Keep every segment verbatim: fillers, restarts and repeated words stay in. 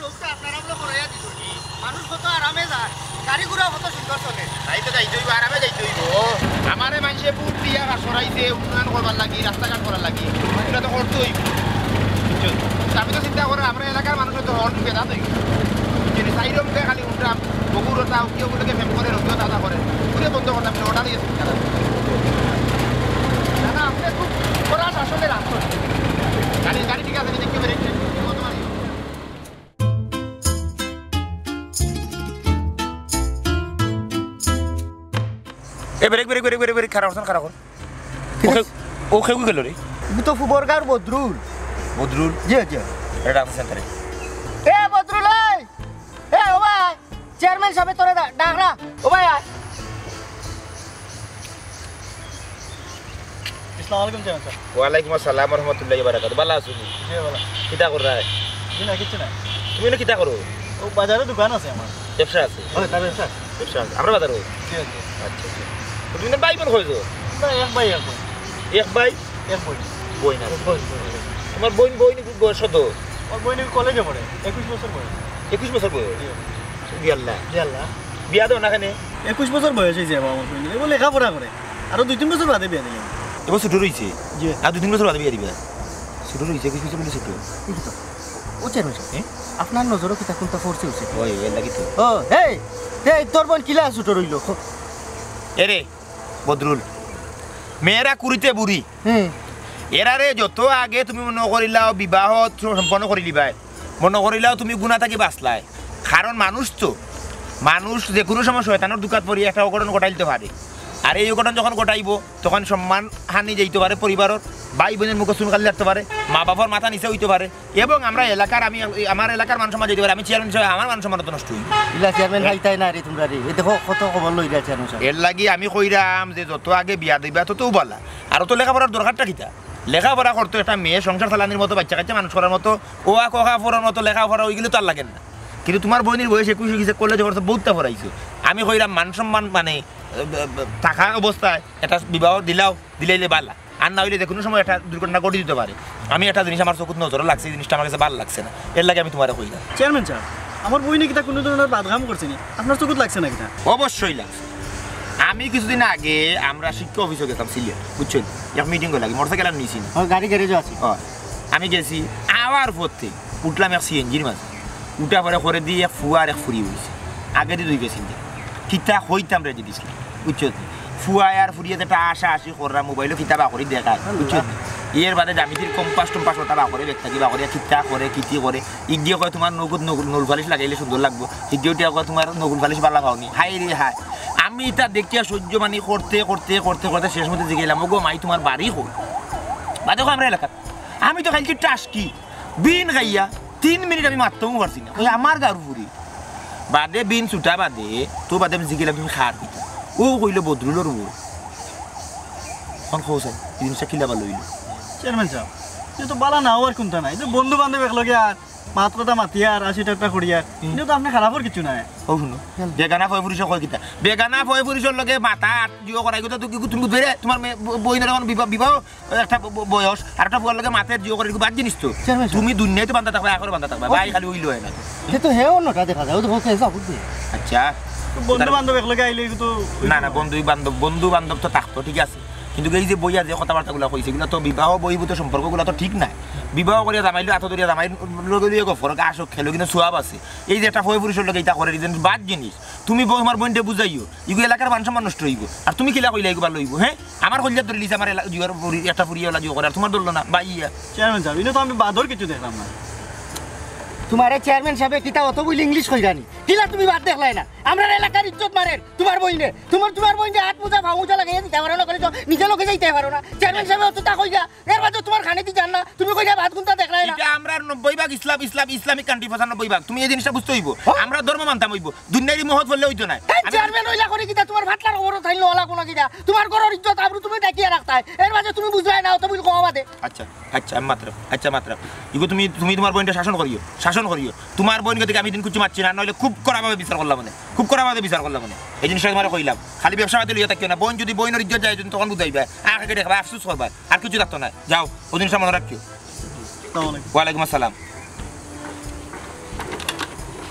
রোডটা আপনারা বলে করাইয়া দিছইন। মানুষ কত আরামে যায়, গাড়ি ঘোড়া কত সুন্দর চলে। তাই তো যাইতে অইবো, আরামে যাইতে অইবো। আমারে মানষে ভোট দিয়া কাজ করাইছে, উন্নয়ন করবার লাগি, রাস্তাঘাট করার লাগি, ইগুলা তো করতে অইবো। বুঝছো? তো আমি তো চিন্তা করি, আমরা এলাকার মানুষ তো হল বেদাত অইবো। বুঝছো নি? সাইডে মুখে খালি উল্টা বগুড়া তা উকিও গুলোকে ফেম করে, রবিও দাদা করে। পুরো বন্ধ করতাম, ওটা দিয়ে চিন্তা করে। না, না, আপনি খুব কড়া শাসনের রাখছেন। গাড়ি, গাড়ি ঠিক আছে, আমি দেখতে পারি। এ, brake, brake, brake, brake, brake, খাড়া করছেন, খাড়া কর। ও কে, ও কেগু গেল রে? ও তো ফুবরগাঁওর বদরুল। বদরুল? জি, জি। এটা আছে সেন্টারে। এ, বদরুল, এই! এ, ও ভাই, চেয়ারম্যান সাবে তোরে ডা-, ডাকরা। ও ভাই, আয়। আসসালামু আলাইকুম চেয়ারম্যান সাব। ওয়ালাইকুম আসসালাম ওয়া রাহমাতুল্লাহি ওয়া বারাকাতুহু। ভালা আছো নি? জি, ভালা। কিতা কররায়? জি না, কিচ্ছু না। তুমি এনে কিতা করো? ও বাজারে দোকান আছে আমার। ব্যবসা আছে? হয়, তার ব্যবসা আছে। ব্যবসা আছে। আমরা বাজারো? জি, জি। আচ্ছা, আচ্ছা। তো তুমি তো ভাই বোন কয়জন? না, এক ভাই, এক বোন। এক ভাই? এক বোন। বোন আছে। বোন, বোন। তোমার বোন, বোন বয়স কত? আমার বোন কলেজে পড়ে, একুশ বছর বয়স। একুশ বছর বয়স? জি। বিয়াল্লা? বিয়াল্লা। বিয়া দেও না কেনে? একুশ বছর বয়স অইছে বাবা আমার বোন। ও লেখাপড়া করে। আরো দুই তিন বছর বাদে বিয়া দিলাম। এবার ছোট রইছে? জি। আর দুই তিন বছর বাদে বিয়া দিবা? ছোট রইছে, একুশ বছর বলে ছোট। এই তো। ও চেয়ারম্যান সাব, হ্যাঁ? আপনার নজরও কিতা কোনটা পড়ছে অইছে? ওই, ওই লাগি তো। ও, এই, এই, তোর বোন কিলা ছোট রইল? এরে, বদরুল, মেয়েরা কুড়িতে বুড়ি। হুম। এরারে যত আগে তুমি মনো করিলাও বিবাহ সম্পন্ন করি লিবায়, মনো করিলাও তুমি গুনা থাকি বাঁচলায়। কারণ মানুষ তো, মানুষ যে কোনো সময় শয়তানর দুকাত পড়ি একটা অঘটন ঘটাইলতে পারে। আর এই অঘটন যখন ঘটাইবো, তখন সম্মান হানি যাইতে পারে পরিবারর, ভাই বোনের মুখো চুন কালি লাগতে পারে, মা বাবার মাথা নিচে অইতে পারে। এবং আমরা এলাকার, আমি, আমার এলাকার মান সম্মান যাইতে পারে, আমি চেয়ারম্যান হিসাবে আমার মান সম্মান তো নষ্ট অইবো। ইলা চেয়ারম্যান হ্যাঁ। হাইতাই না রে তোমরা রে। এ দেখো কত খবর লইরা চেয়ারম্যান সাব। এর লাগি আমি কইরাম যে যত আগে বিয়া দিবা তত ভালা। আর তো লেখাপড়ার দরকারটা কিতা? লেখাপড়া করতো একটা মেয়ে সংসার চালানির মতো, বাচ্চা কাচ্চা মানুষ করার মতো, ও আ ক খ পড়ার মতো লেখাপড়া ওইগুলো তো আর লাগে না। কিন্তু তোমার বোনের বয়স একুশ অইগেছে, কলেজে পড়ছে, বহুতটা পড়াইছে। আমি কইরাম মান সম্মান মানে, আহ, থাকা অবস্থায় একটা বিবাহ দিলাও, দিলাইলে ভালা। আর না অইলে যে কোনো সময় একটা দুর্ঘটনা ঘটি দিতে পারে। আমি একটা জিনিস আমার চকুত নজরও লাগছে, এই জিনিসটা আমার কাছে ভালা লাগছে না, এর লাগি আমি তোমারে কইলাম। চেয়ারম্যান সাব, আমার বইনে কিতা কোনো ধরনের বাদ কাম করছে নি? আপনার চকুত লাগছে না কিতা? অবশ্যই লাগছে। আমি কিছুদিন আগে আমরা শিক্ষা অফিসে গেতাম সিলেট, বুঝছো নি? এক মিটিংও লাগি, মোটরসাইকেল আর নিছি না। ও, গাড়ি গ্যারেজে আছে। ও, আমি গেছি, আওয়ার পথে উঠলাম এক সিএনজির মাঝে, উঠা পরে করেদি এক ফুয়া আর এক ফুরি বইছে, আগেদি দুই গেছিল। কিতা কইতাম রে দিদিস, বুঝছো নি? ফুয়ায় আর ফুরিয়ে একটা আশা আশি কররা, মোবাইলো কিতা বার করি দেখায়, বুঝছো নি? এর বাদে জামিতির কম্পাস টম্পাস ওটা বার করে, ব্যাগ থাকি বার করে, কিতা করে, কিতি করে, ইগিয়ে কয় তোমার নগদ নগুল-, নল পালিশ লাগাইলে সুন্দর লাগবো, ইগিয়ে উঠিয়া কয় তোমার নগুল পালিশ ভালা পাওনি, হায় রে হায়। আমি ইতা দেখিয়া সহ্য মানি করতে করতে করতে করতে শেষ মতে জিগাইলাম, "ওগো মাই, তোমার বাড়ি কই?" বাদে কয়, "আমরা এলাকাত।" আমি তো খাইলছি টাসকি, বিন খাইয়া তিন মিনিট আমি মাততামও পারছি না। কই, "আমার গাঁওর ফুরি।" বাদে বিন ছুটা বাদে, তো বাদে আমি জিগাইলাম, "তুমি কার কিতা?" ও কইলো, "বদরুলর বউ।" অখন কও চাই, এই জিনিসটা কিলা ভালা অইলো? চেয়ারম্যান সাব, ইটা তো ভালা না অওয়ার কুন্তা নাই। এই যে বন্ধু বান্ধব একলগে আর মাত কথা মাতিয়ার, আশি ঠাট্টা করিয়ার, হুম। ইটা তো আপনে খারাপর কিচ্ছু নাই। ও হুনো, বেগানা পয় পুরুষে কয় কিতা? বেগানা পয় পুরুষর লগে মাথা আত জিও করা, ইগুতা তো কি তুমি বুঝবে রে? তোমার মেয়ে, ব-, বইনর অখন বিবাহ, বিবাহ একটা ব-, ব-, বয়স, আর একটা ফুয়ার লগে মাথা আত জিও করা, ইগু বাদ জিনিস তো। Chairman sub. তুমি দুনিয়ায় তো বান্ধা থাকবা, আখেরাত বান্ধা থাকবা। ও। ভাই খালি অইলো হয় না। সে তো হেও নটা দেখা যায়, ও তো বলছে, "এসা বুদ্ধি।" আচ্ছা। তো বন্ধু বান্ধব একলগে আইলে ইগু তো না, না, বন্ধু বান্ধব, বন্ধু বান্ধব তো থাকতো, ঠিক আছে। কিন্তু এই যে বইয়া যে কথাবার্তাগুলা কইছে, ইগুলা তো বিবাহ বহির্ভূত সম্পর্কগুলা তো ঠিক নায়। বিবাহ করিয়া জামাইলো আতো ধরিয়া জামাইর লগে লগে গফ করো, আসো খেলো, কিন্তু সোয়াব আছে। এই যে একটা পয় পুরুষর লগে ইতা করে, এই যে বাদ জিনিস। তুমি বউ, তোমার বইনরে বুঝাইও, ইগু এলাকার মান সম্মান নষ্ট অইবো। আর তুমি কিলা কইলা ইগু ভালা অইবো, হ্যাঁ? আমার কলিজাত ধরিলিছে, আমার এলা-, জিওর ফুরি-, একটা ফুরিয়ে ওলা জিও করে, আর তোমার ধরলো না, বা ইয়া। চেয়ারম্যান সাব, ইনো তো আমি বাদর কিচ্ছু দেখলাম না। তোমারে চেয়ারম্যান সাবে কিতা অত বইলে ইংলিশ কইরানি? কিলা তুমি বাদ দেখলায় না? আমরার এলাকার ইজ্জত মারের তোমার বইনে। তোমার, তোমার বইনে আত মুজা, ফাও মুজা লাগাইয়া দিতা পারো না, কইলে তো নিজে লগে যাইতা পারো না। চেয়ারম্যান সাবে অততা কইরা, এর বাদে তোমার কানেদি যার না, তুমি কইলা বাদ কুন্তা দেখলায় না। ইটা আমরার নব্বই ভাগ ইসলাম, ইসলাম, ইসলামিক কান্ট্রি, পঁচানব্বই ভাগ। তুমি এই জিনিসটা বুঝতে অইবো। ও। আমরা ধর্ম মানতাম অইবো। দুনিয়ার মহৎ বললে অইতো নায়। এই আমি চেয়ারম্যান অইলা করি কিতা? তোমার ফাটলার খবরও থাইন লওয়ালা কোনা কিতা? তোমার ঘরর ইজ্জত আবরু তুমি ডাকিয়া রাখতায়। এর মাঝে তুমি বুঝলায় না, অত বইল কওয়া বাদে। আচ্ছা, আচ্ছা, আমি মাতরাম। আচ্ছা, মাতরাম। ইগো তুমি, তুমি তোমার বইনরে শাসন করিও, শাসন করিও। তোমার বইন গতিকে আমি দিন কুচি মারছি না, নইলে খুব কড়াভাবে বিচার করলাম মানে, খুব কড়াভাবে বিচার করলাম মানে। এই জিনিসটা তোমারে কইলাম। খালি ব্যবসা পাতি লইয়া থাকিও না। বইন যদি বইনর ইজ্জত যায়, তখন বুঝাইবা। আগে দেখবা, আফসোস করবা। আর কিছু থাকতো না। যাও, ও জিনিসটা মনে রাখিও। আসসালামু আলাইকুম। ওয়ালাইকুম আসসালাম।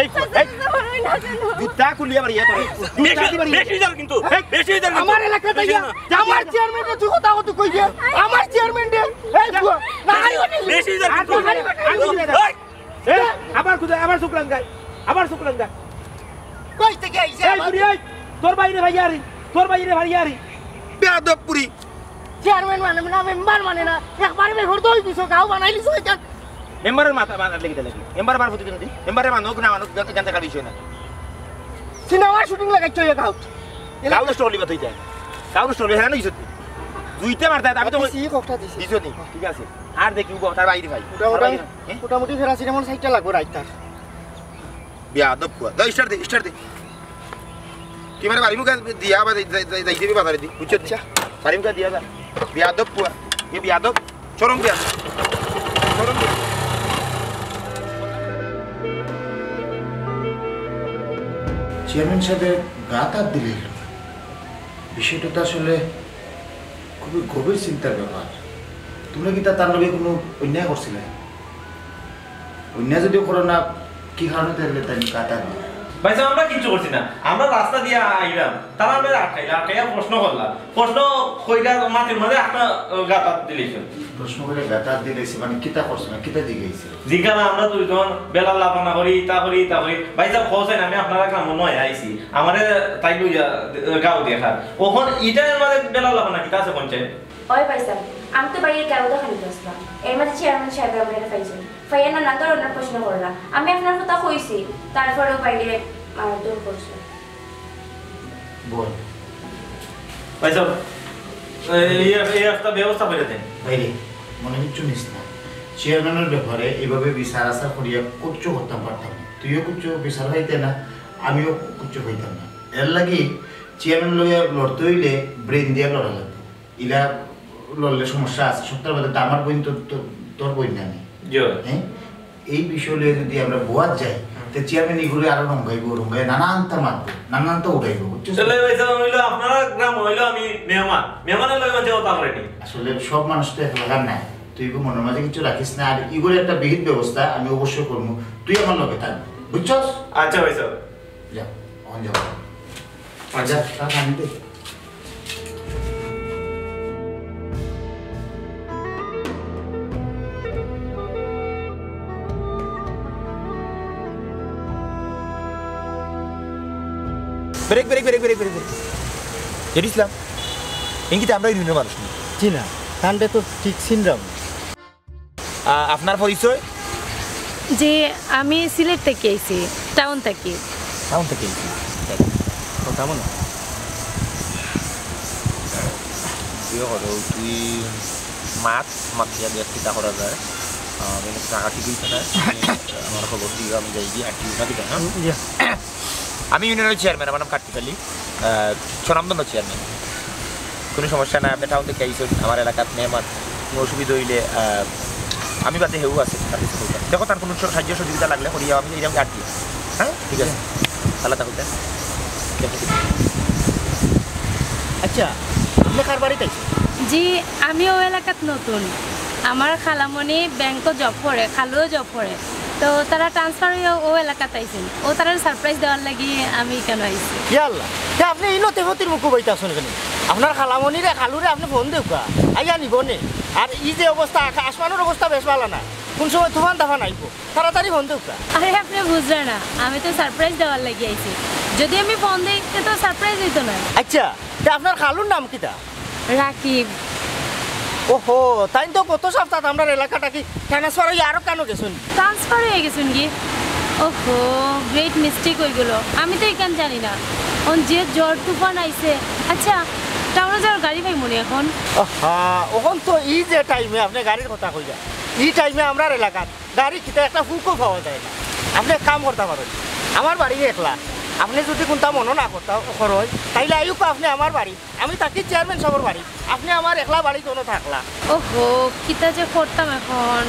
এই, এই, জুতা খুলিয়া বাড়ি যা তোরে। জুতা বেশি, দি বাড়ি যা। বেশি যার কিন্তু, এই, বেশি যার কিন্তু। আমার এলাকাত বেশি আইয়া, না। যে আমার চেয়ারম্যানরে তুই কথা কত কইবে? আমার চেয়ারম্যানরে, এই, না, আইও নি। বেশি যার কিন্তু। আর না, আইও নি। এই, এই, আবার খুদা, আবার শুক্রাঙ্গায়, আবার শুক্রাঙ্গায়। কই থেকে আইছে এই আবার? বুড়ি, এই, তোর বাইরে ভাই আরি, তোর বাইরে ভাই আরি। বেয়াদব বুড়ি। চেয়ারম্যান মানে না, মেম্বার মানে না, একবারে বেঘর দই দিছো, গাঁও বানাই লিছো এটা। মেম্বারের মাথা, মাথা লেগে দিলে কি? মেম্বার আমার প্রতিনিধি, মেম্বারে মানুষ না মানুষ, জানতে, জানতে কার বিষয় না। সিনেমার শুটিং লাগাইছো এই গাঁও। গাঁও নষ্ট হলি বাদ হইতে। গাঁও নষ্ট হলি, হ্যাঁ, না, কিছু নেই। দুইটা মারতে, আমি তো দিছি, ককটা দিছি। দিছো নি? ঠিক আছে। আর দেখি, উগো, তার বাইরে ভাই। মোটামুটি, তার বাইরে, হ্যাঁ? মোটামুটি প্যারাসিটামল সাইডটা লাগবো রাইতার। বেয়াদব পুয়া। দাও, স্টার্ট দে, স্টার্ট দে। তুই মানে বাড়ি মুখে দিয়া আবার যাই, যাই, যাই, যাই দিবি বাজারে দি, বুঝছো? আচ্ছা। বাড়ি মুখে দিয়া যা। বেয়াদব পুয়া। এ বেয়াদব। শরম দিয়া। শরম দিয়া। চেয়ারম্যান সাহেবের গাত আত দিলে এলো। বিষয়টা তো আসলে খুবই গভীর চিন্তার ব্যাপার। তোমরা কিতা তার লগে কোনো অন্যায় করছিলে? অন্যায় যদি করো না, কি কারণে তাইলে তাই গাত আত দিলে? ভাই সাহেব, আমরা কিচ্ছু করছি না, আমরা রাস্তা দিয়া আইলাম, তারা আমরা আটকাইলা, আটকাইয়া প্রশ্ন করলা, প্রশ্ন কইরা মাটির মাঝে একটা, আহ, গাত আত দিলাইছে। প্রশ্ন করে গাত আত দিলাইছে, মানে কিতা করছে না, কিতা জিগাইছে? জিজ্ঞাসা আমরা দুইজন বেলার লাফানা করি, ইতা করি, ইতা করি। ভাই সাহেব, কইছেন আমি আপনারা গ্রামো নয় আইছি, আমারে তাই লইয়া, আহ, গাঁও দেখার। অখন ইটার মাঝে বেলার লাফানা কিতা আছে পঞ্চায়েত? ওই ভাই সাহেব, আমি তো বাইরে গাঁও দেখানি গেছিলাম, এর মাঝে চেয়ারম্যান সাহেব আমার এটা পাইছেন। ভাইয়া নানা ধরনের প্রশ্ন করলা। আমি আপনার কথা কইছি, তারপরেও বাইরে মারধর করছে। বল। ভাই সাহেব, এই, এই, এই একটা ব্যবস্থা করে দেন। ভাইরে, মনে কিচ্ছু নিস না। চেয়ারম্যানের ব্যাপারে এইভাবে বিচার আচার করিয়া কিচ্ছু করতাম পারতাম না। তুইও কিচ্ছু বিচার হইতে না, আমিও কিচ্ছু হইতাম না। এর লাগি চেয়ারম্যান লইয়া লড়তে হইলে ব্রেন দিয়া লড়া লাগবে। ইলা লড়লে সমস্যা আছে। সত্যের মধ্যে তো আমার বোন তো, তো, তোর বোন না নি। জি। হ্যাঁ? এই বিষয় লইয়া যদি আমরা বোয়াত যাই, হুম। তো চেয়ারম্যান এগুলো আরো রঙ্গাইবো, রঙ্গাই নানানটা মারবো, নানানটা উড়াইবো, বুঝছো? তাহলে ভাই সাহেব, হইলো আপনারা গ্রাম হইলো আমি মেহমান, মেহমানের লগে মাঝে কথা বলেনি। আসলে সব মানুষ তো এক লাগার নাই, তুই এগু মনের মাঝে কিছু রাখিস না। আর এগুলো একটা বিহিত ব্যবস্থা আমি অবশ্যই করবো, তুই আমার লগে থাকবি, বুঝছস? আচ্ছা ভাই সাহেব। যা, অন যাও। আচ্ছা, তার পানি দে। Brake, brake, brake, brake, brake, brake. JD Islam, ইঙ্গিতে আমরা ইউনিয়নের মানুষ নি। জি না, কাণ্ডে তো ঠিক চিনলাম না। আহ, আপনার পরিচয়? জি, আমি সিলেট থেকে আইছি, টাউন থেকে। টাউন থেকে আইছি। তো কেমন আছো? ইয়ে করো, তুই মাত, মাত দিয়া দেখ কিতা করা যায়। আহ, আমি টাকা ঠিক হইছে না। আমি, আমার খবর দিও, আমি যাই গিয়া, আর কি না দিবা, হ্যাঁ? জি। আমি ইউনিয়নের চেয়ারম্যান, আমার নাম কার্তিক আলী, আহ, স্বনামধন্য চেয়ারম্যান। কোনো সমস্যা নাই, আপনি টাউন থেকে আইসেন, আমার এলাকাত মেহমান, কোনো অসুবিধা হইলে, আহ, আমি বাদে হেউ আছে, তার কিছু বলবেন। দেখো, তার কোনো সাহায্য সহযোগিতা লাগলে করিয়া আমি এই আর কি। হ্যাঁ, ঠিক আছে, আল্লাহ তাহলে। আচ্ছা, আপনি কার বাড়িতে আইছেন? জি, আমি ও এলাকাত নতুন। আমার খালামণি ব্যাংকো জব করে, খালুও জব করে। তো তারা ট্রান্সফার হইয়া ও এলাকাত আইছেন। ও তারার সারপ্রাইজ দেওয়ার লাগি আমি কেন আইছি? ইয়া আল্লাহ, তে আপনি এই নতে ফতির মুখ বইতে আছেন কেন? আপনার খালামণিরে, খালুরে আপনি ফোন দেউকা, আইয়া নিব নে। আর এই যে অবস্থা, আকা-, আসমানের অবস্থা বেশ ভালো না, কোন সময় তুফান তাফান আইব, তাড়াতাড়ি ফোন দেউকা। আরে আপনি বুঝলেন না, আমি তো সারপ্রাইজ দেওয়ার লাগি আইছি। যদি আমি ফোন দেই, তে তো সারপ্রাইজ হইতো না। আচ্ছা, তে আপনার খালুর নাম কিতা? রাকিব। ওহো, তাইন তো গত সপ্তাহ আমরার এলাকাটা কি ট্রান্সফার হইয়া আরো কানো গেছইন? ট্রান্সফার হয়ে গেছইন কি? ওহো, গ্রেট মিস্টেক হয়ে গেল। আমি তো এখান জানি না। অন যে ঝড় তুফান আইছে। আচ্ছা, টাউনে যাওয়ার গাড়ি পাইমু নি এখন? আহা, অখন তো এই যে টাইমে আপনি গাড়ির কথা কইলা, এই টাইমে আমরার এলাকাত গাড়ি কিতা একটা ফুকও পাওয়া যায় না। আপনি এক কাম করতা পারেন, আমার বাড়ি একলা, আপনি যদি কোনটা মনো না করতা করইন, তাইলে আইউক্কা আপনি আমার বাড়ি। আমি থাকি চেয়ারম্যান সাবর বাড়ি, আপনি আমার একলা বাড়ি কোনো থাকলা। ওহো, কিতা যে করতাম এখন।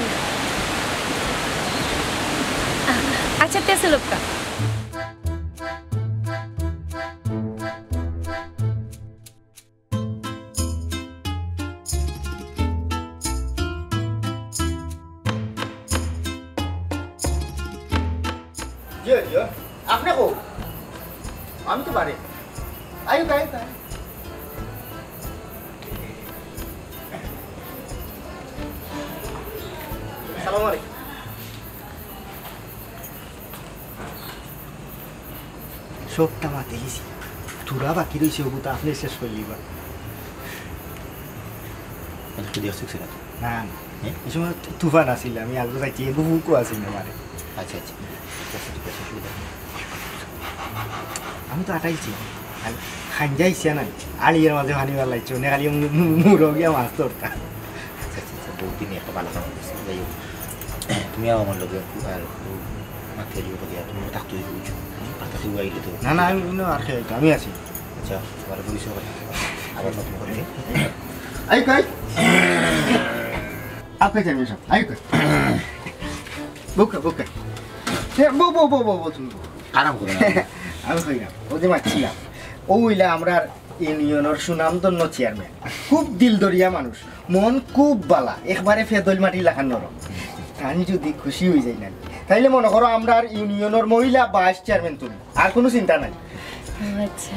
আচ্ছা, তে চলুক্কা। জি, জি। আপনে কো? আমি তো বাড়ি। আইও, আইও, আইও। সালাম আলাইকুম। সবটা মাতে গেছি। থুড়া বাকি রইছে, ওগু তো আপনে শেষ করি লিবা। আচ্ছা, তুই দেখছিস সেটা? না, না। হ্যাঁ? এই সময় তু-, তুফান আছিল, আমি আগে যাইছি, এগু ফুকও আছিল না মারে। আচ্ছা, আচ্ছা। ঠিক আছে, ঠিক আছে, অসুবিধা নেই। আমি তো আটাইছি। খাইঞ্জাইছি না। আলিয়ার মাঝে পানি বাড়াইছি, অনে খালি মু-, মু-, মুরগিয়া মাছ ধরতা। আচ্ছা, আচ্ছা, আচ্ছা, বহুত দিনে একটা ভালো কাম করছি। যাই হোক, তুমি আমার লগে আর মাতে লিও দিয়া, তুমি থাকতে হইবে, বুঝছো? পাতা তুই আইলে তো। না, না, আমি, না, আর খেয়ে আমি আছি। আচ্ছা, তোমার পরিচয় করে। আবার নতুন করে। আই কই? আপনি জানেন সব। আই কই? বুকা, বুকা। এ, বউ, বউ, বউ, বউ, বউ, তুমি বউ। আরাম করে না। আমি কই না। ও যে মারছি না। ও হইলা আমরার ইউনিয়নর সুনামধন্য চেয়ারম্যান। খুব দিলদরিয়া মানুষ। মন খুব বালা। একবারে ফেদইল মাটি লাখান নরম। তান যদি খুশি হই যাই না, তাইলে মনে করো আমরার ইউনিয়নর মহিলা ভাইস চেয়ারম্যান তুমি। আর কোনো চিন্তা নাই। ও আচ্ছা।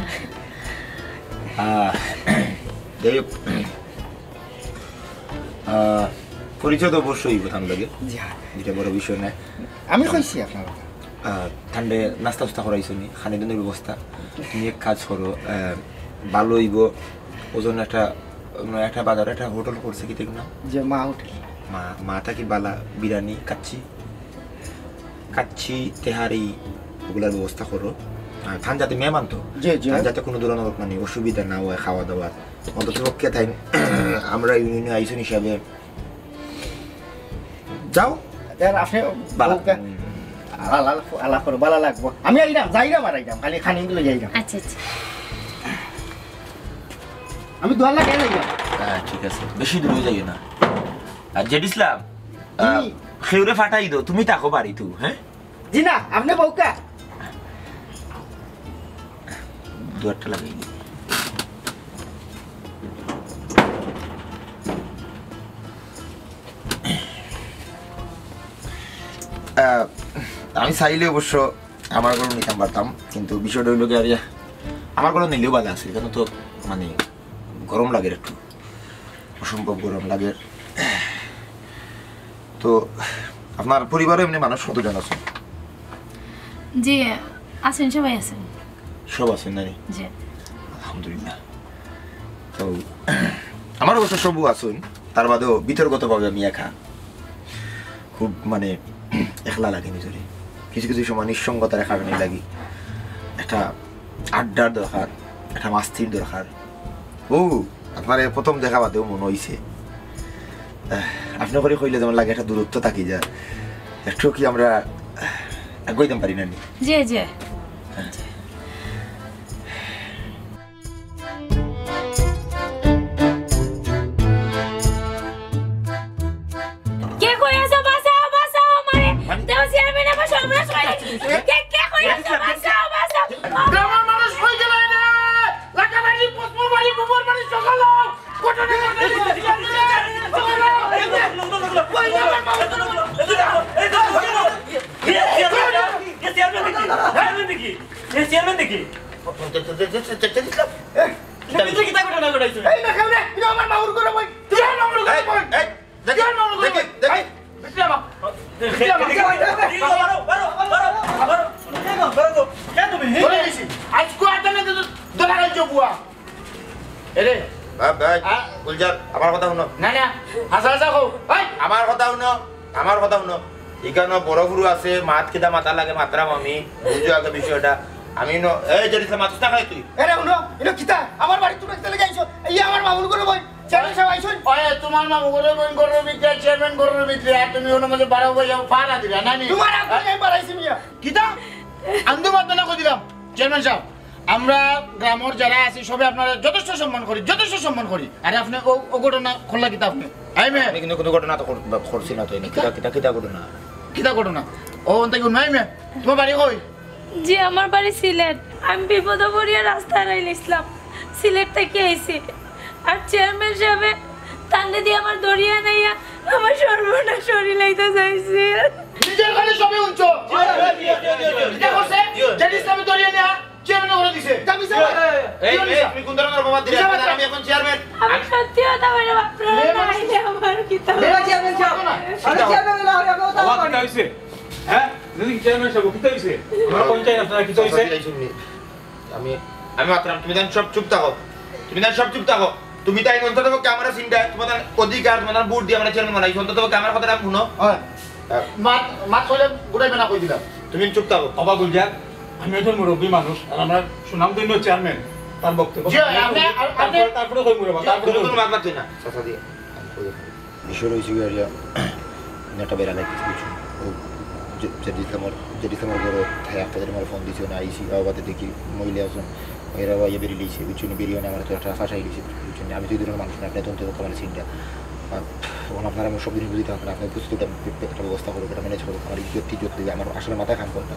আহ, যাই হোক, আহ, পরিচয় তো অবশ্যই হইব তান লগে। জি হ্যাঁ। এটা বড় বিষয় না। আমি কইছি আপনার কথা। আহ, তানরে নাস্তা উস্তা করাইছো নি, খানি দানির ব্যবস্থা। তুমি এক কাজ করো, আহ, ভালো হইব, ওজন একটা, মানে একটা বাজার, একটা হোটেল করছে কি, ঠিক না? যে মা হোটেল। মা, মা থাকি বালা বিরিয়ানি, কাচ্চি, কাচ্চি, তেহারি, ওগুলার ব্যবস্থা করো। আর তান যাতে মেহমান তো, জি, জি। তান যাতে কোনো ধরনের মানে অসুবিধা না হয় খাওয়া দাওয়ার। অন্তত পক্ষে তাই আমরা ইউনিয়নে আইসন হিসাবে যাও। আর আপনি বালা। বউকে হুম। আলা-, আলা-, আলাপ করো, বালা লাগবো। আমি আইরাম, যাইরাম আর আইরাম, খালি খানি গুলো যাইরাম। আচ্ছা, আচ্ছা। আমি দুয়ার লাগাই যাইরাম। হ্যাঁ, ঠিক আছে, বেশি দূরে যাইও না। আর জেড ইসলাম, আহ, জি। খেউরে ফাটাই দো, তুমি থাকো বাড়ি তু, হ্যাঁ? জি না, আপনি বউকা। দুয়ারটা লাগাই দিই। আহ, আমি চাইলে অবশ্য আমার ঘরো নিতাম পারতাম, কিন্তু বিষয়টা হইল কি, আর ইয়া, আমার ঘরো নিলেও ভালো আছে, এখানে তো মানে গরম লাগে একটু, অসম্ভব গরম লাগে। তো আপনার পরিবারে এমনি মানুষ কতজন আছে? জি, আছেন, সবাই আছেন। সব আছেন নানি? জি। আলহামদুলিল্লাহ। তো আমার অবশ্য সবও আছেন, তার বাদেও ভিতরগতভাবে আমি একা, খুব মানে একলা লাগে নিজরে। কিছু কিছু সময় নিঃসঙ্গতার কারণে লাগি, একটা আড্ডার দরকার, একটা মাস্তির দরকার। ও, আপনারে প্রথম দেখা বাদেও মনে হইছে। আহ, আপনি করে কইলে যেমন লাগে একটা দূরত্ব থাকি যায়। একটু কি আমরা, আহ, আগাইতাম পারি না নি? জি, জি। হ্যাঁ। কে কই আছো? বাঁচাও, বাঁচাও আমারে। দেখো, চেয়ারম্যান আমার সর্বনাশ করে দিছে। কে, কে কই আছো? বাঁচাও, বাঁচাও। গ্রামের মানুষ কই গেলে রে? লাখাবাড়ি, পচপুর বাড়ি, গোবর বাড়ি, সকাল হও। কোটরে, কোটরে, এই না, কেউ না, এটা আমার মামুর ঘরে বই। তুই আমার মামুর ঘরে বই। এই, এই, দেখি, তুই আমার মামুর ঘরে দেখি, বই। দেখি। এই, তুই আমার, তুই আমার। ধরে নিছি। আজকে আর তাহলে তো ধরা খাইছো বুয়া। এরে। ভাই, ভাই, আ- গুলজার, আমার কথা হুনো। না, না, হাসা হাসা কও। এই। আমার কথা হুনো, আমার কথা হুনো। ইখানো বড় ফুরু আছে, মাত কিতা মাতা লাগে মাতরাম আমি, বুঝো আগে বিষয়টা। আমি ন-, এই যে দিছে মাতুস না খাই তুই। এরে হুনো, ইনো কিতা? আমার বাড়ি তুমি একটা লেগে আইছো। এই আমার মামুর ঘরে বই। চেয়ারম্যান সাহেব আইছইন। ওই, তোমার মামু ঘরে বই ঘরের ভিতরে, চেয়ারম্যান ঘরের ভিতরে, আর তুমি ওর মধ্যে বারো বই যাও, পাহারা দিবা, না নি? তোমার আগে আমি বাড়াইছি মিয়া। কিতা? আন্দু মাত না কই দিলাম, চেয়ারম্যান সাহেব। আমরা গ্রামর যারা আছি সবে আপনারে যথেষ্ট সম্মান করি, যথেষ্ট সম্মান করি। আরে আপনে ও, ও ঘটনা করলা কিতা আপনে? I may. আমি কিন্তু কোনো ঘটনা তো কর-, করছি না তো, এনে কিতা? কিতা, কিতা, কিতা ঘটনা? কিতা ঘটনা? ও, অন্তে কি নাই মে? তোমার বাড়ি কই? জি, আমার বাড়ি সিলেট। আমি বিপদে পড়িয়া রাস্তা হারাইলিছলাম। সিলেট থাকি আইছি। আর চেয়ারম্যান সাহেবে তান্ডে দিয়া আমার দরিয়া নাইয়া আমার সর্বনাশ করিলাইতে চাইছিল। নিজের কানে সবে হুনছো। এটা করছে? জেড ইসলামে ধরিয়ে নেয়া, চেয়ারম্যান করে দিছে। এটা মিছা কথা। এই, এই, তুমি কোন ধরনের অপবাদ দিলে? মিছা কথা। আমি এখন চেয়ারম্যান। আমি সত্যি কথা বললাম, আপনারা না আইলে আমার কিতা হবে? চেয়ারম্যান সাহেব, আমরা চেয়ারম্যান না হলে আমরা তো অবাক পারি। কিতা হইছে? হ্যাঁ? যদি চেয়ারম্যান সাহেব, কিতা হইছে? আমরা পঞ্চায়েত আপনারা কিতা হইছে? আমি, আমি মাতরাম, তুমি তান সব চুপ থাকো। তুমি তান সব চুপ থাকো। তুমি তাই অন্তত পক্ষে আমার চিন্তায়, তোমার অধিকার, তোমার ভোট দিয়ে আমরা চেয়ারম্যান বানাইছো, অন্তত পক্ষে আমার কথাটা হুনো। হয়। মাত, মাত কইলে গুটাই বেনা কই দিলাম। তুমি চুপ থাকো। বাবা গুলজার, আমি একজন মুরব্বী মানুষ, আর আমরা সুনামধন্য চেয়ারম্যান, তার বক্তব্য। জি, আপনি, আপনি তারপরে, তারপরে কই মুরব্বী, তারপরে তুমি কই। কোনো মাত মাতছো না। চাচা দিয়ে, আমি কই। বিষয় রয়েছে কি, আরিয়া, একটা বেড়া লাগতেছে কিছু। ও যে, যে দিতাম ওর, যে দিতাম ওর ঘরে, তাই একটা দিন আমার ফোন দিছে, না আইসি, বাবাতে দেখি মহিলা একজন, এরা ইয়ে বেরিয়ে লিছে, বুঝছো নি, বেরিয়ে মানে আমার তো একটা ফাঁসাই লিছে, বুঝছো নি, আমি তো এই ধরনের মানুষ না, আপনি তখন তো আমার চিন্তা। আর এখন আপনারা আমার সব দিন বুঝতে পারবেন, আপনি উপস্থিত একটা, একটা ব্যবস্থা করুন, একটা ম্যানেজ করুন, আমার ইজ্জত টিজ্জত দিয়ে আমার আসলে মাথায় কাম করে না।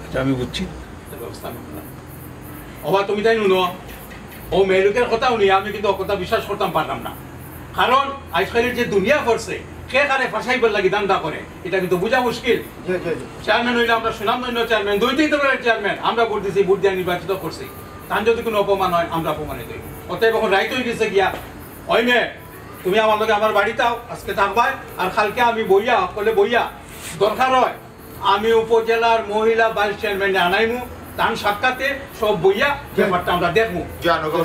আচ্ছা, আমি বুঝছি, ব্যবস্থা করবো না। ওবা, তুমি তাই নুনো, ও মেয়েলোকের কথা হুনি আমি কিন্তু ও কথা বিশ্বাস করতাম পারলাম না। কারণ আজকালের যে দুনিয়া করছে, কে কারে ফাঁসাইবার লাগি ধান্দা করে, এটা কিন্তু বুঝা মুশকিল। জি, জি, জি। চেয়ারম্যান হইলে আমরা সুনামধন্য চেয়ারম্যান, দুই তিন দলের চেয়ারম্যান, আমরা ভোট দিছি, ভোট দিয়ে নির্বাচিত করছি। তান যদি কোনো অপমান হয়, আমরা অপমানিত হইব। অতএব এখন রাইত হয়ে গেছে গিয়া, ওই মেয়ে, তুমি আমার লগে আমার বাড়িত আও, আজকে থাকবায়, আর কালকে আমি বইয়া, হকলে বইয়া, দরকার হয় আমি উপজেলার মহিলা ভাইস চেয়ারম্যান আনাইমু, তান সাক্ষাতে সব বইয়া ব্যাপারটা আমরা দেখমু। জানো, গো,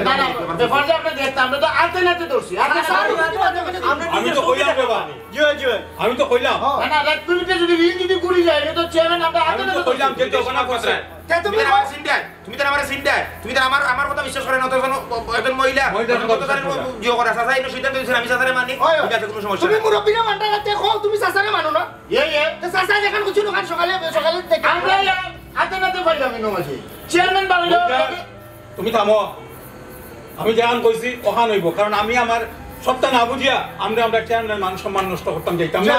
না, না, ব্যাপার যে আপনি দেখতে, আমরা তো আতে নাতে ধরছি, আতে নাতে ধরছি। আমি তো কইলাম রে বাবা। জি, জি। আমি তো কইলাম। না, না, রাত কুড়িতে যদি রিং যদি ঘুরি যায়, এটা তো চেয়ারম্যান আমরা আতে আমি তো নাতে কইলাম ধরছি। যে তো ওখানে কথা। তে তুমি তুমি তার আমার চিন্তায়, তুমি তার আমার চিন্তায়, তুমি তার আমার, আমার কথা বিশ্বাস করে না, তো একজন, একজন মহিলা, মহিলার কথা বিশ্বাস করে। জিও করা, চাচা, এই সিদ্ধান্ত দিয়েছেন, আমি চাচারে মানি, ওই, ওই। ঠিক আছে, কোনো সমস্যা তুমি নাই। মুরব্বীরা মানতে রাখতে কও, তুমি চাচারে মানো না? এ, এ। তো চাচা যেখান কিছু দোকান সকালে, সকালে দেখে আমরা এই আতে নাতে পাইলাম এই নমাজে। চেয়ারম্যান বানাইলো। তুমি থামো। আমি যেখান কইছি, ওখান হইব। কারণ আমি আমার সবটা না বুঝিয়া আমরা, আমরা চেয়ারম্যানের মান সম্মান নষ্ট করতাম যাইতাম না।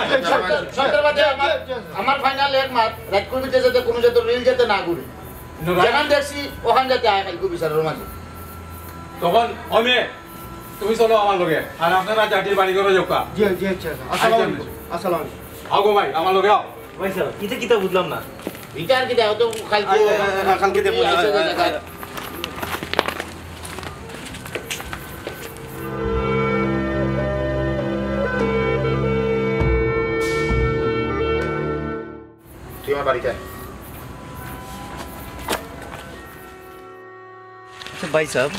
সন্ত্রাসবাদী আমার, আমার ফাইনাল এক মাস, রাত কুড়িতে যাতে কোনো যাতে রিল যাতে না ঘুরে। না, রাত যেখান দেখছি, ওখান যাতে আয় কালকে বিচারের মাঝে। তখন অমে, তুমি চলো আমার লগে। আর আপনারা জাতির বাড়ি ঘরে যাও কা। জি, জি, আচ্ছা, আচ্ছা। আসসালামু আলাইকুম। আসসালামু আলাইকুম। আও গো ভাই, আমার লগে আও। ভাই সাহেব, ইটা কিতা বুঝলাম না। ইটা আর কিতা, ও তো কালকে আ, আ, আ, কালকে দেখবো। আ, আ, আ, আ। তুই আমার বাড়িতে আয়। আচ্ছা ভাই সাহেব,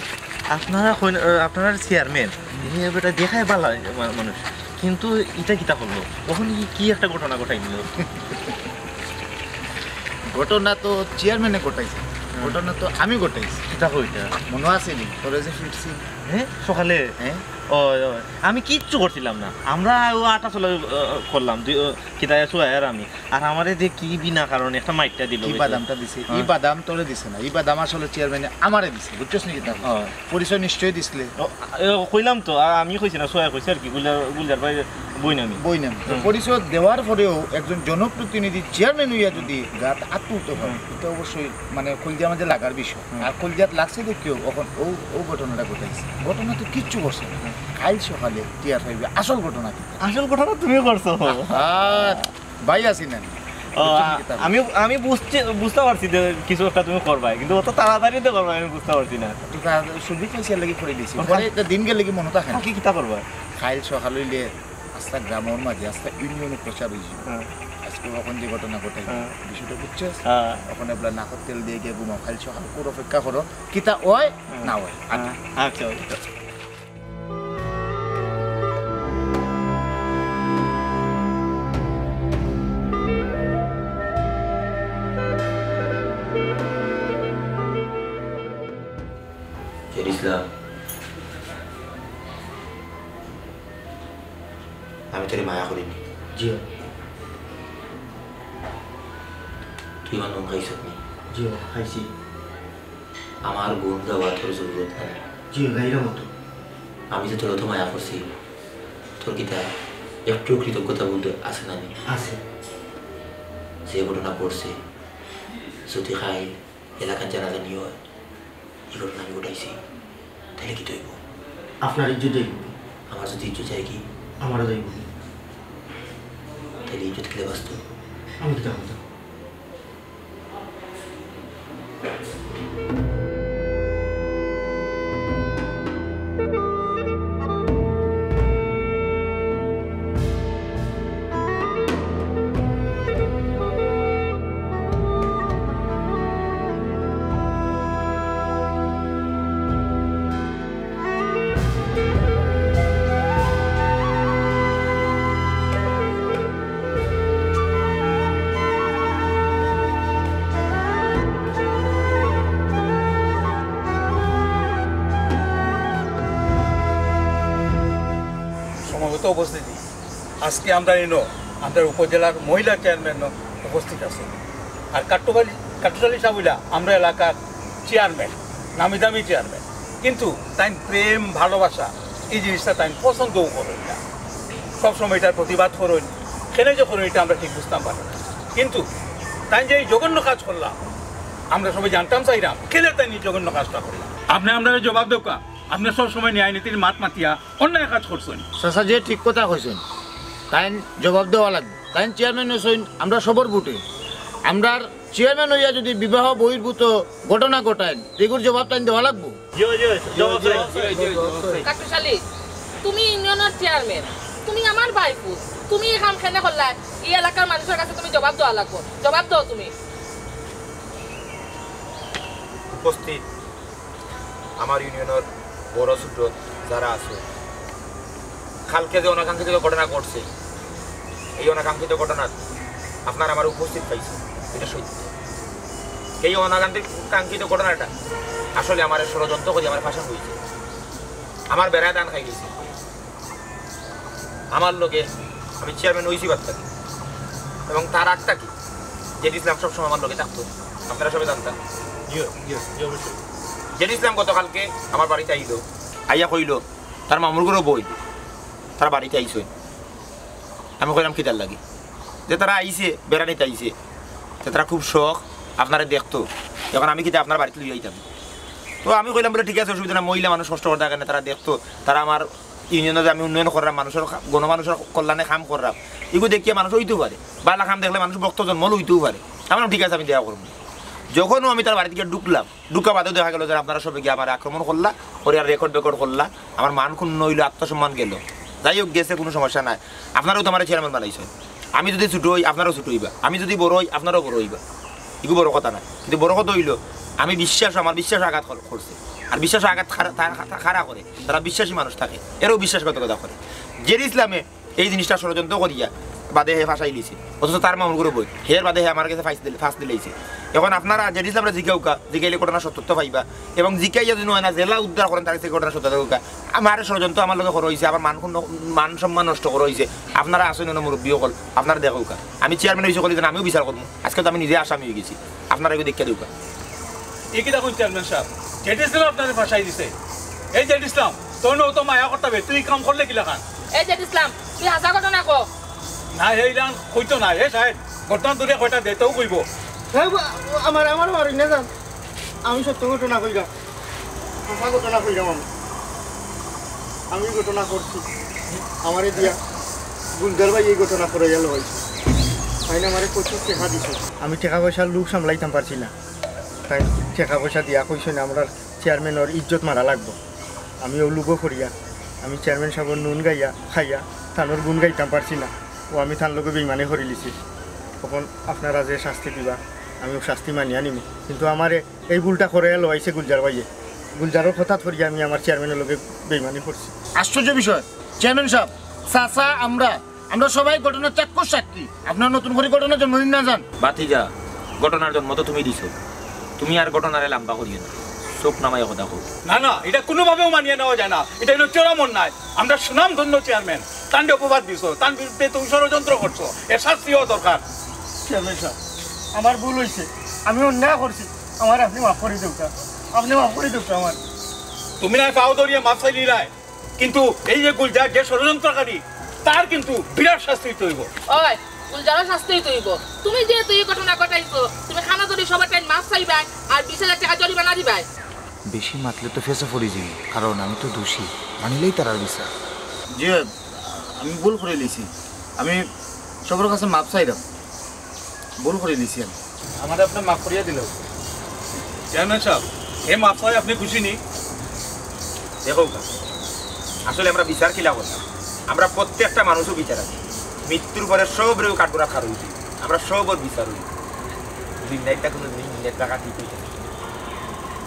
আপনারা কইন, আহ, আপনারা চেয়ারম্যান, হে বেটা দেখায় ভালা মা-, মানুষ, কিন্তু ইটা কিতা করলো? তখন কি, কি একটা ঘটনা ঘটাই দিল? ঘটনা তো চেয়ারম্যানে ঘটাইছে, হুম। ঘটনা তো আমি ঘটাইছি। কিতা কইতা? মনো আছে নি? তোরে যে ফিরছি। হ্যাঁ? সকালে? হ্যাঁ। ও, ও, আমি কিচ্ছু করছিলাম না, আমরা ও আটা চলা, আহ, করলাম, দুই, ও, কিতা, সুয়াই আর আমি। আর আমারে যে কি বিনা কারণে একটা মাইরটা দিল, কি বুঝছো? বাদামটা দিছে? হ্যাঁ। ই বাদাম তোরে দিছে না, ই বাদাম আসলে চেয়ারম্যানে আমারে দিছে, বুঝছস নি কিতা? হ্যাঁ। পরিচয় নিশ্চয়ই দিছিলে। ও, এ, কইলাম তো, আ-, আমি কইছি না, সোয়া কইছে আর কি, গুলজার, গুলজার ভাই বইন আমি। বইন আমি। তো হুম। পরিচয় দেওয়ার পরেও একজন জনপ্রতিনিধি চেয়ারম্যান হইয়া যদি গাত আত তুলতে হয়, হুম। এটা অবশ্যই মানে কলজার মাঝে লাগার বিষয়। হুম। আর কলজাত লাগছে দেখিও, এখন ও, ও ঘটনাটা ঘটাইছে। ঘটনা তো কিচ্ছু করছে না। হুম। কাইল সকালে টিআর ফাইভে আসল ঘটনা কি? আসল ঘটনা তুমি করছো। আহা। ভাই আছি না আমি। ও, বুঝছো নি কিতা? আমি, আমি বুঝতে, বুঝতে পারছি যে কিছু একটা তুমি করবায়, কিন্তু অত তাড়াতাড়ি তো করবায়, আমি বুঝতে পারছি না। একটু তাড়াতাড়ি সুযোগ পাইছি, এর লাগি করে দিছি। ওর পরে কাল-, একটা দিন গেলে কি মনে থাকে না? কালকে কিতা করবা? কাইল সকাল হইলে আস্তা গ্রামর মাঝে, আস্তা ইউনিয়নে প্রচার হইছে। হ্যাঁ। আজকে ওখান যে ঘটনা ঘটাই, হ্যাঁ। বিষয়টা বুঝছস? হ্যাঁ। ওখানে বলে নাকর তেল দিয়ে গিয়ে ঘুমাও, কাইল সকাল করে অপেক্ষা করো, কিতা হয়, হ্যাঁ। না হয়। হ্যাঁ। আচ্ছা, ওকে। জেড ইসলাম, আমি তোরে মায়া করি নি। জি। তুই আমার নুন খাইছত নি? জি, খাইছি। আমার গুণ গাওয়া তোর জরুরত নাই। জি, গাইলাম তো। আমি যে তোর অত মায়া করছি, তোর কিতা একটু কৃতজ্ঞতা বলতে আছে না নি? আছে। যে ঘটনা ঘটছে, যদি খাই এলাকার জানাজানি হয়, এই ঘটনা আমি ঘটাইছি, তাহলে কি তৈব? আপনার ইজ্জত যাইব। আমার যদি ইজ্জত যায় কি? আমারও যাই বলি। তাহলে ইজ্জত কিলা বাঁচতো? আমি তো জানতাম। সমবেত উপস্থিতি, আজকে আমরা ইনো, আমরা উপজেলার মহিলা চেয়ারম্যান উপস্থিত আছে। আর কাট্টুবালি, কাট্টুশালী সাহেব অইলা আমরা এলাকার চেয়ারম্যান, নামি দামি চেয়ারম্যান। কিন্তু তাইন প্রেম, ভালোবাসা, এই জিনিসটা তাইন পছন্দও করইন না। সবসময় এটার প্রতিবাদ করইন, কেনে যে করইন এটা আমরা ঠিক বুঝতাম পারি না। কিন্তু তাইন যে এই জঘন্য কাজ করলা, আমরা সবে জানতাম চাইরাম, কেনে তাইন এই জঘন্য কাজটা করলা। আপনে আমরারে জবাব দেউক্কা, আপনে সবসময় ন্যায় নীতির মাত মাতিয়া অন্যায় কাজ করছইন। চাচা যে ঠিক কথা কইছইন, তাইন জবাব দেওয়া লাগবো। তাইন চেয়ারম্যান অইছইন আমরা সবর ভোটে। আমরার চেয়ারম্যান অইয়া যদি বিবাহ বহির্ভূত ঘটনা ঘটাইন, এগুর জবাব তাইন দেওয়া লাগবো। কাট্টুশালী, তুমি ইউনিয়নর চেয়ারম্যান, তুমি আমার ভাইপুত, তুমি এই কাম কেনে করলা? এই এলাকার মানুষর কাছে তুমি জবাব দেওয়া লাগবো, জবাব দেও তুমি। উপস্থিত আমার ইউনিয়নর বড় ছোট যারা আছে, কালকে যে অনাকাঙ্ক্ষিত ঘটনা ঘটছে, এই অনাকাঙ্ক্ষিত ঘটনাত আপনারা আমারে উপস্থিত পাইছইন, এটা সত্য। এই অনাকাঙ্ক্ষিত ঘটনাটা আসলে আমারে ষড়যন্ত্র করি আমারে ফাঁসানো অইছে, আমার বেড়ায় ধান খাই গেছে। আমার লগে, আমি চেয়ারম্যান অইছি বাদ থাকি, এবং তার আগ থাকি জেড ইসলাম সবসময় আমার লগে থাকতো, আপনারা সবে জানতা। জি, জি, জি, অবশ্যই। জেড ইসলাম গতকালকে আমার বাড়িত আইলো, আইয়া কইলো তার মামুর ঘরো বই, তারা বাড়িত আইছইন। আমি কইলাম, "কিতার লাগি?" যে তারা আইছে, বেড়ানিত আইছে, যে তারা খুব শখ আপনারে দেখতো, এখন আমি কিতা আপনার বাড়িত লইয়া আইতাম? তো আমি কইলাম বলে, "ঠিক আছে, অসুবিধা নাই, মহিলা মানুষ কষ্ট করতা কেনে, তারা দেখতো, তারা আমার ইউনিয়নে যে আমি উন্নয়ন কররাম, মানুষর কা-, গণমানুষর কল্যাণে কাম কররাম, ইগু দেখিয়া মানুষ অইতেও পারে, বালা কাম দেখলে মানুষ ভক্তজন মল অইতেও পারে।" আমি বললাম, "ঠিক আছে, আমি দেখা করমু।" যখনও আমি তার বাড়িত গিয়া ঢুকলাম, ঢুকা বাদেও দেখা গেল যে আপনারা সবে গিয়া আমারে আক্রমণ করলা, করিয়া রেকর্ড বেকর্ড করলা, আমার মান ক্ষুণ্ণ অইলো, আত্মসম্মান গেল। যাই হোক, গেছে, কুনু সমস্যা নাই। আপনারাও তো আমারে চেয়ারম্যান বানাইছইন, আমি যদি ছোট অই, আপনারাও ছোট অইবা, আমি যদি বড় অই, আপনারাও বড় অইবা, ইগু বড় কথা নায়। কিন্তু বড় কথা অইলো, আমি বিশ্বাস, আমার বিশ্বাস আঘাত কর-, করছে। আর বিশ্বাস আঘাত খারা, তার খা-, খারা করে, তারা বিশ্বাসী মানুষ থাকে, এরাও বিশ্বাসঘাতকতা করে। জেড ইসলামে এই জিনিসটা ষড়যন্ত্র করিয়া বাদে হে ফাঁসাই লিছে, অথচ তার মামুর ঘরো বই, হের বাদে হে আমার গেছে ফাঁস দিল-, ফাঁস দিলাইছে। এখন আপনারা জেড ইসলামরে জিকাউক্কা, জিকাইলে ঘটনা সত্যতা পাইবা, এবং জিকাইয়া যদি নয় না জেলা উদ্ধার করেন, তার কাছে ঘটনা সত্যতা দেউক্কা। আমারে ষড়যন্ত্র আমার লগে করা অইছে, আমার মান ক্ষুণ্ণ-, মান সম্মান নষ্ট করা অইছে। আপনারা আছইন অনো মুরব্বি অকল, আপনারা দেখাউক্কা। আমি চেয়ারম্যান অইছি কইলে আমি বিচার করমু, আজকে তো আমি নিজে আসামি অই গেছি, আপনারা এগু দেখিয়া দেউক্কা। ই কিতা কইন চেয়ারম্যান সাব, জেড ইসলাম আপনারে ফাঁসাই দিছে। এই জেড ইসলাম, তোর নও তো মায়া করতা বে, তুই ই কাম করলে কিলাখান? এই জেড ইসলাম, তুই হাছা ঘটনা ক। না, এইলান কইতো না। এ সাহেব, ঘটনা দূরে কয়টা দে, তেও কইবো। সাহেব, আমার, আমার বাড়ি না যান, আমি সত্য ঘটনা কইলাম, হাছা ঘটনা কইলাম আমি। আমি ঘটনা করছি, আমারে দিয়া গুলজার ভাই এই ঘটনা করাইয়া লইছে। তাই না, আমারে পঁচিশ টেকা দিছে। আমি টেকা পয়সার লোভ সামলাইতাম পারছি না, তাই টেকা পয়সা দিয়া কইছে না, আমরার চেয়ারম্যানর ইজ্জত মারা লাগবো। আমি অউ লোভো করিয়া, আমি চেয়ারম্যান সাবর নুন গাইয়া খাইয়া তানর গুণ গাইতাম পারছি না। ও আমি তান লগে বেইমানি করিলিছি। অখন আপনারা যে শাস্তি দিবা, আমি অউ শাস্তি মানিয়া নিমু। কিন্তু আমারে এই ভুলটা করাইয়া লওয়াইছে গুলজার ভাইয়ে। গুলজারর কথাত পড়িয়া আমি আমার চেয়ারম্যানর লগে বেইমানি করছি। আশ্চর্য বিষয়, চেয়ারম্যান সাব, চাচা, আমরা আমরা সবাই ঘটনার চাক্ষুষ সাক্ষী। আপনার নতুন করি ঘটনা জন্ম নিন না যান। ভাতিজা, ঘটনার জন্ম তো তুমি দিছো, তুমি আর ঘটনারে লাম্বা করিও না, চোখ নামাইয়া কথা কও। না, না, ইটা কুনুভাবেও মানিয়া নেওয়া যায় না। ইটা অইলো চরম অন্যায়। আমরার সুনামধন্য চেয়ারম্যান, তানরে অপবাদ দিছো, তান বিরুদ্ধে তুমি ষড়যন্ত্র করছো, এর শাস্তি হওয়া দরকার। চেয়ারম্যান সাব, আমার ভুল অইছে, আমি অন্যায় করছি, আমারে আপনে মাফ করি দেউক্কা, আপনে মাফ করি দেউক্কা আমার। তুমি না পাও ধরিয়া মাফ চাইলিলায়, কিন্তু এই যে গুলজার যে ষড়যন্ত্রকারী, তার কিন্তু বিরাট শাস্তি অইতে অইবো। ওই, গুলজারর শাস্তি অইতে অইবো। তুমি যেহেতু ই ঘটনা ঘটাইছো, তুমি কানাজুরি সভার টাইম মাফ চাইবায় আর বিশ হাজার টেকা জরিমানা দিবায়। বেশি মাতলে তো ফেসা পড়ি যাইবো, কারণ আমি তো দোষী, মানিলেই তারার বিচার। জি, আমি ভুল করিলিছি। আমি সবর কাছে মাফ চাইরাম। ভুল করিলিছি আমি। আমারে আপনে মাফ করিয়া দিলা। চেয়ারম্যান সাব, হে মাফ চাই আপনে খুশি নি? দেখো, আসলে আমরা বিচার কিলা করতাম? আমরা প্রত্যেকটা মানুষও বিচার আছে। মৃত্যুর পরে সবরেউ কাঠগড়াত খাড়া অইতে অইবো। আমরা সবর বিচার অইবো। দুনিয়াত কোনো দিন মিনিট রাখা ঠিক অইতো না।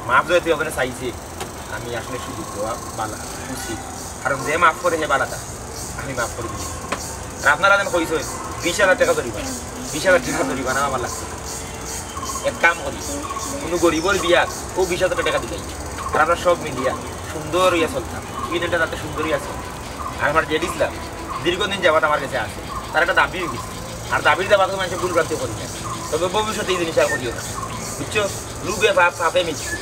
মাফ যেহেতু ওখানে চাইছে, আমি আসলে সুযোগ দেওয়া বালা, উচিত। কারণ যে মাফ করে হে বালা তা, আমি মাফ করি দিছি। আর আপনারা যেন কইছেন, বিশ হাজার টাকা জরিমানা, বিশ হাজার টাকা জরিমানা আমার লাগছে। এক কাম করি, কোনো গরিবর বিয়াত অউ বিশ হাজার টাকা দিলাই, আর আমরা সব মিলিয়া সুন্দর অইয়া চলতাম, ইউনিয়নটা যাতে সুন্দর অইয়া চলে। আর আমার জেড ইসলাম দীর্ঘদিন যাবত আমার কাছে আছে, তার একটা দাবি অই গেছে। আর দাবির দাবাত তো মানুষে ভুল ভ্রান্তি করি না, তবে ভবিষ্যতে এই জিনিস আর করিও না, বুঝছো? রূপে পাপ, পাপে মৃত্যু।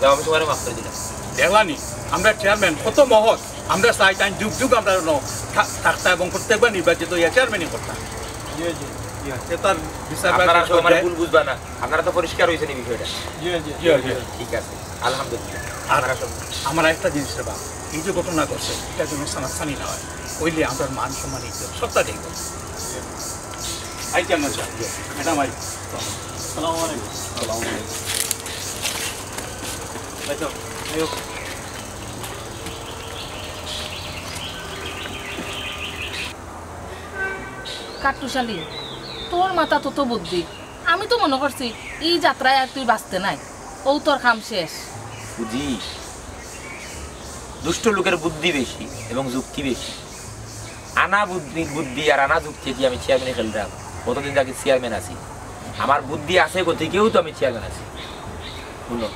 যাও, আমি তোমারে মাফ করি দিলাম। দেখলানি, আমরা চেয়ারম্যান কত মহৎ, আমরা চাই তাইন যুগ যুগ আমরা যেন থা-, থাকতা এবং প্রত্যেকবার নির্বাচিত অইয়া চেয়ারম্যানই করতা। জি, জি, জি। এটার বিচার আপনারা বাকি সব আমার পর্যায়ে ভুল বুঝবা না, আপনারা তো পরিষ্কার অইছেন এই বিষয়টা। জি, জি। জি, জি। ঠিক আছে, আলহামদুলিল্লাহ। আর আপনারা সব আমার একটা জিনিস রে বাপ, এই যে ঘটনা ঘটছে, এটা যেন সানাসানি না হয়, অইলে আমরার মান সম্মান ইজ্জত সবটা যাইব। I chairman sub, madam I. আসসালামু আলাইকুম। আসসালামু আলাইকুম। আইও, আইও। কাট্টুশালী, তোর মাথাত অত বুদ্ধি, আমি তো মনো করছি ই যাত্রায় আর তুই বাঁচতে নায়, অউ তোর কাম শেষ। বুঝি, দুষ্ট লোকের বুদ্ধি বেশি এবং যুক্তি বেশি। আনা বুদ্ধি, বুদ্ধি আর আনা যুক্তি দিয়া আমি চেয়ারম্যানি খেলরাম। কতদিন আগে চেয়ারম্যান আছি, আমার বুদ্ধি আছে গতিকেউ তো আমি চেয়ারম্যান আছি। হুনো,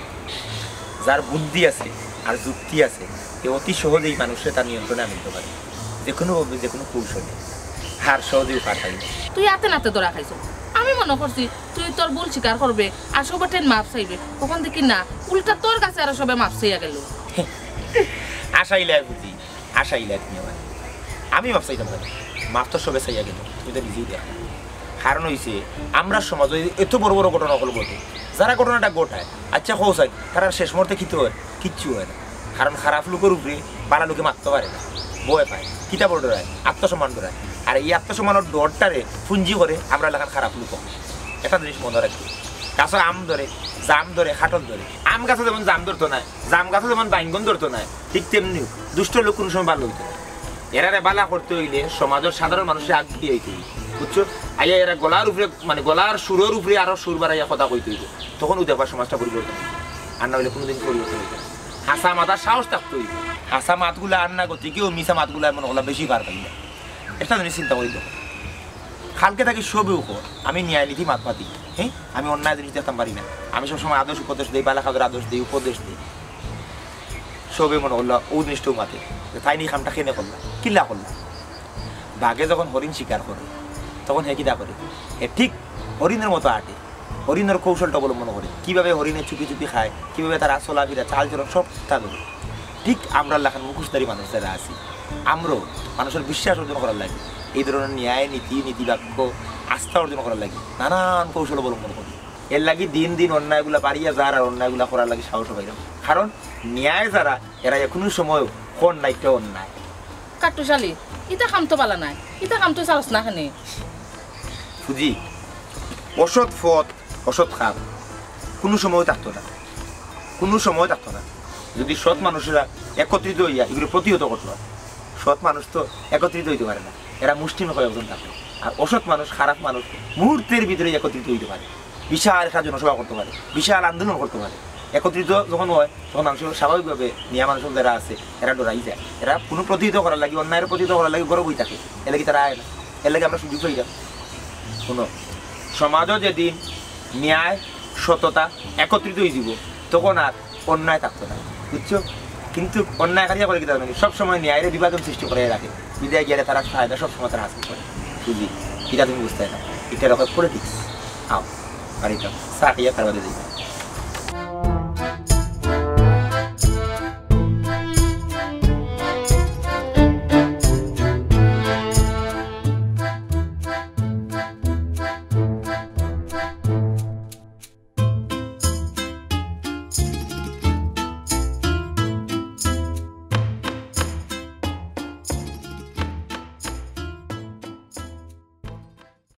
যার বুদ্ধি আছে আর যুক্তি আছে, হে অতি সহজেই মানুষরে তার নিয়ন্ত্রণে আনতে পারে, যে কোনোভাবে, যে কোনো কৌশলে। হার সহজেই পার পাইবে। তুই আতে নাতে ধরা খাইছস। আমি মনো করছি তুই তোর ভুল স্বীকার করবে আর সবর ঠেন মাফ চাইবে। অখন দেখি না, উল্টা তোর কাছে আরো সবে মাফ চাইয়া গেল। আশা ইলাই বুঝি, আশা ইলাই তুমি আমার। আমি মাফ চাইতাম না, মাফ তো সবে চাইয়া গেল, তুমি তো নিজেই দেখো। কারণ অইছে, আমরার সমাজো এত বড় বড় ঘটনা অকল ঘটে, যারা ঘটনাটা ঘটায়, আইচ্ছা কও চাই, তারার শেষ মুহূর্তে কিতা অয়? কিচ্ছু অয় না। কারণ খারাপ লোকর উপরে বালা লোকে মাততে পারে না, ভয় পায়। কিতার ডরায়? আত্মসম্মান ডরায়। আর এই আত্মসম্মানর ডরটারে পুঞ্জি করে আমরার লাখান খারাপ লোক। একটা জিনিস মনো রাখি, গাছো আম ধরে, জাম ধরে, কাঠল ধরে। আম গাছো যেমন জাম ধরতো নায়, জাম গাছো যেমন বাইঙ্গন ধরতো নায়, ঠিক তেমনিউ দুষ্ট লোক কোনো সময় বালা অইতো নায়। এরারে বালা করতে অইলে সমাজর সাধারণ মানুষরে আগ দিয়া আইতে অইবো, বুঝছো? আইয়া এরা গলার উপরে, মানে, গলার সুরর উপরে আরো সুর বাড়াইয়া কথা কইতে অইবো, তখন অউ দেখবা সমাজটা পরিবর্তন অইবো। আর না অইলে কোনোদিন পরিবর্তন অইতো নায়। হাছা মাতার সাহস থাকতে অইবো। হাছা মাতগুলা আর না গতিকেউ মিছা মাতগুলা মনো করলা বেশি বার পাইলা। একটা জিনিস চিন্তা করি দেখো, কালকে থাকি সবেউ কয় আমি ন্যায় নীতি মাত মাতি, হ্যাঁ, আমি অন্যায় জিনিস দেখতাম পারি না। আমি সবসময় আদর্শ উপদেশ দেই, বালা কাজর আদর্শ দেই, উপদেশ দেই। সবে মনো করলা অউ জিনিসটাউ মাতে, যে তাইন ই কামটা কেনে করলা, কিলা করলা। বাঘে যখন হরিণ শিকার করে, তখন হে কিতা করে? হে ঠিক হরিণর মতো আটে, হরিণর কৌশলটা অবলম্বন করে, কিভাবে হরিণে চুপি চুপি খায়, কিভাবে তার চলাফিরা, চালচলন সবটা ধরে। ঠিক আমরার লাখান মুখোশধারী মানুষ যারা আছি, আমরাও মানুষর বিশ্বাস অর্জন করার লাগি, এই ধরনের ন্যায়, নীতি, নীতিবাক্য, আস্থা অর্জন করার লাগি নানান কৌশল অবলম্বন করি। এর লাগি দিন দিন অন্যায়গুলা বাড়িয়া যার আর অন্যায়গুলা করার লাগি সাহস পাইরাম। কারণ ন্যায় যারা, এরা এখনো সময়ও কর না একটা অন্যায়। কাট্টুশালী, ইতা কাম তো বালা নায়, ইতা কাম তুই চালাস না কেনে? বুঝি, অসৎ পথ, অসৎ কাম কোনো সময় থাকতো না, কোনো সময় থাকতো না। যদি সৎ মানুষেরা একত্রিত অইয়া এগুলো প্রতিহত করতো না, সৎ মানুষ তো একত্রিত অইতে পারে না, এরা মুষ্টিমেয় কয়েকজন থাকে। আর অসৎ মানুষ, খারাপ মানুষ মুহূর্তের ভিতরে একত্রিত অইতে পারে, বিশাল একটা জনসভা করতে পারে, বিশাল আন্দোলন করতে পারে। একত্রিত যখন অয়, তখন মানুষ স্বাভাবিকভাবে, মিয়া মানুষ যারা আছে, এরা ডরাই যায়। এরা কোনো প্রতিহত করার লাগি, অন্যায়ের প্রতিহত করার লাগি ঘরো বই থাকে, এর লাগি তারা আয় না, এর লাগি আমরা সুযোগ পাই না। হুনো, সমাজও যেদিন ন্যায়, সততা একত্রিত অইযিবো, তখন আর অন্যায় থাকতো না, বুঝছো? কিন্তু অন্যায়কারীরা করে কিতা জানো নি? সবসময় ন্যায়রে বিভাজন সৃষ্টি করাইয়া রাখে, বিদায় গেলে তারা ফায়দা সবসময় তারা হাসিল করে। বুঝি, ইটা তুমি বুঝতায় না, ইটা রকম পলিটিক্স। আও, বাড়িত আও, চা খাইয়া তার বাদে যাইবা।